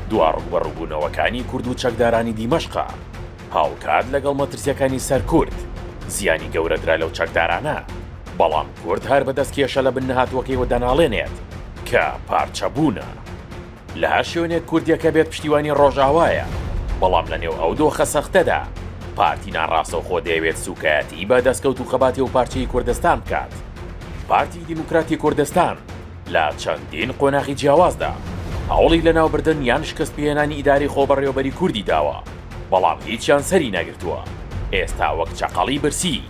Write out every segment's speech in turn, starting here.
دوا ڕووبەڕووبوونەوەکانی کورد و چەکدارانی دیمەشقە، هاوکات لەگەڵ مەترسیەکانی سەر کورد، زیانی گەورە درا لەو چەکدارانە، بەڵام کورد هەر بەدەست کێشە لە بن نەهاتووەکەیەوە دەناڵێنێت کە پارچەبوونە. لە هەر شوێنێک کوردێک هەبێت پشتیوانی ڕۆژئاوایە، بەڵام لە نێو ئەو دۆخە سەختەدا پارتی ناڕاستەوخۆ دەیەوێت سوکایەتی بە دەستکەوت و خەباتی ئەو پارچەی کوردستان بکات. پارتی دیموکراتی کوردستان لە چەندین قۆناغی جیاوازدا هەوڵی لەناوبردن یان شکستپێهێنانی ئیدارەی خۆبەڕێوەبەری کوردی داوە، بەڵام هیچیان سەری نەگرتووە، ئێستا وەک چەقەڵی برسی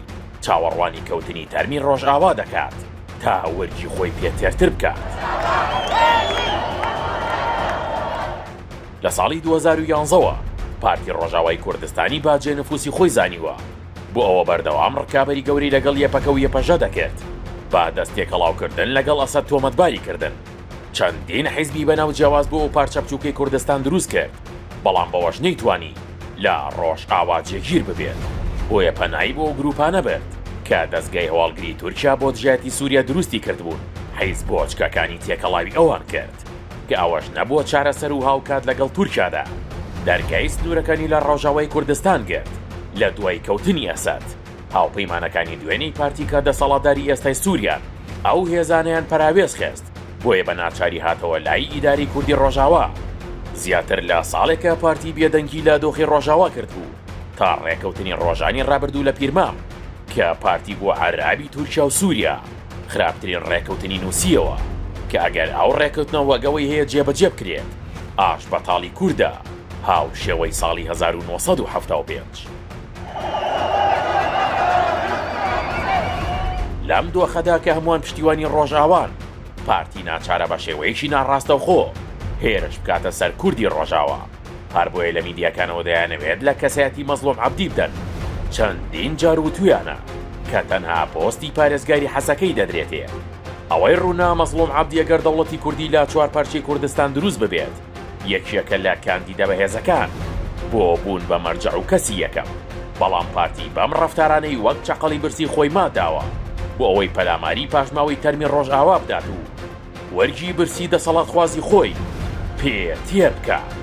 چاوەڕوانی کەوتنی تەرمی ڕۆژئاوا دەکات تا ورگی خۆی پێ تێرتر بکات. لە ساڵی 2011 وە پارتی ڕۆژاوای کوردستانی بە جێنفوسی خۆی زانیوە، بۆ ئەوە بەردەوام ڕکابەری گەورەی لەگەڵ یەپەکە و یەپەژە دەکرد، بە دەست تێکەڵاوکردن لەگەڵ ئەسەد تۆمەتباری کردن. چەندین حیزبی بەناو جیاواز بۆ ئەو پارچە بچووکەی کوردستان دروست کرد، بەڵام بەوەش نەیتوانی لە ڕۆژئاوا جێگیر ببێت، بۆیە پەنای بۆ ئەو گرووپانە برد کە دەزگای هەواڵگری تورکیا بۆ دژایەتی سووریا دروستی کردبوون، حیزبۆچکەکانی تێکەڵاوی ئەوان کرد، کە ئەوەش نەبووە چارەسەر و هاوکات لەگەڵ تورکیادا دەرگای سنوورەکانی لە ڕۆژاوای کوردستان گرت لە دوای کەوتنی ئەسەد. هاوپەیمانەکانی دوێنێی پارتی کە دەسەڵاتداری ئێستای سووریان، ئەو هێزانەیان پەراوێز خست، بۆیە بە ناچاری هاتەوە لای ئیدارەی کوردی ڕۆژاوا. زیاتر لە ساڵێکە پارتی بێدەنگی لە دۆخی ڕۆژاوا کردبوو تا ڕێکەوتنی ڕۆژانی ڕابردوو لە پیرمام کە پارتی بووە عەرابی تورکیا و سووریا خراپترین ڕێکەوتنی نووسییەوە کە ئەگەر ئەو ڕێکەوتنە وەک ئەوەی هەیە جێبەجێ بکرێت ئاش بەتاڵی کوردە هاوشێوەی ساڵی 1975. لەم دۆخەدا کە هەمووان پشتیوانی ڕۆژئاوان، پارتی ناچارە بە شێوەیەکی ناڕاستەوخۆ هێرش بکاتە سەر کوردی ڕۆژاوا، هەر بۆیە لە میدیاکانەوە دەیانەوێت لە کەسایەتی مەزڵوم عەبدی بدەن، چەندین جار وتویانە کە تەنها پۆستی پارێزگاری حەسەکەی دەدرێتێ. ئەوەی ڕوونە مەزڵوم عەبدی ئەگەر دەوڵەتی کوردی لە چوارپارچەی کوردستان دروست ببێت، یەکێکە لە کاندیدە بەهێزەکان بۆ بوون بە مەرجەع و کەسی یەکەم، بەڵام پارتی بەم ڕەفتارانەی وەک چەقەڵی برسی خۆی مات داوە بۆ ئەوەی پەلاماری پاشماوەی تەرمی ڕۆژئاوا بدات و وەرگی برسی دەسەڵاتخوازی خۆی پێ تێر بکات.